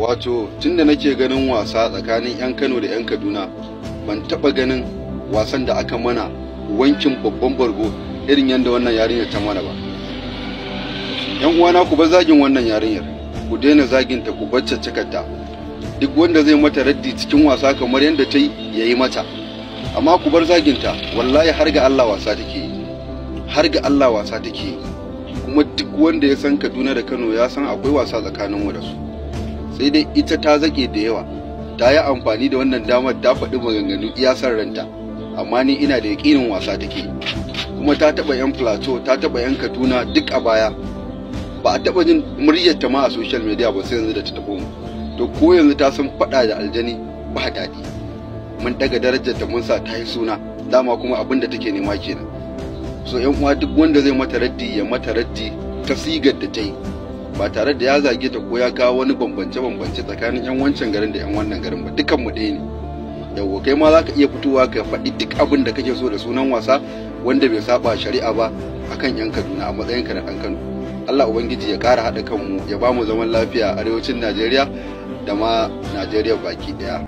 Wato tunda nake ganin wasa tsakanin 'yan Kano da 'yan Kaduna, ban taba ganin wasan da aka mana wankin babban bargo irin yadda wannan yarinyar ta mana ba. 'Yan uwana, ku bar zagin wannan yarinyar, ku daina zaginta, ku bar caccakarta. Duk wanda zai mata raddi cikin wasa kamar yadda ta yi, ya yi mata, amma ku bar zaginta. Wallahi har ga Allah wasa take yi, har ga Allah wasa take yi. Kuma duk wanda ya san Kaduna da Kano ya san akwai wasa tsakaninmu da su. Sai dai ita ta zake da yawa, ta yi amfani da wannan damar ta faɗi maganganu iya san ranta, amma ni ina da yaƙinin wasa take. Kuma ta taɓa 'yan Plateau, ta taɓa 'yan Kaduna duk a baya, ba a taɓa jin muryarta ma a social media ba sai yanzu da ta taɓo mu. To ko yanzu ta san faɗa da aljani ba daɗi. Mun daga darajar ta, mun sa ta yi suna, dama kuma abin da take nema kenan. So 'yan uwa, duk wanda zai mata raddi, ya mata raddi ta sigar da ta yi, ba tare da ya zage ta ko ya kawo wani bambance-bambance tsakanin 'yan wancan garin da 'yan wannan garin ba. Dukan mu ɗaya ne. Yawwa, kai ma za ka iya fitowa ka faɗi duk abin da kake so da sunan wasa wanda bai saba shari'a ba akan 'yan Kaduna a matsayin ka na ɗan Kano. Allah Ubangiji ya ƙara haɗa kanmu, ya ba mu zaman lafiya a arewacin Najeriya da ma Najeriya baki ɗaya.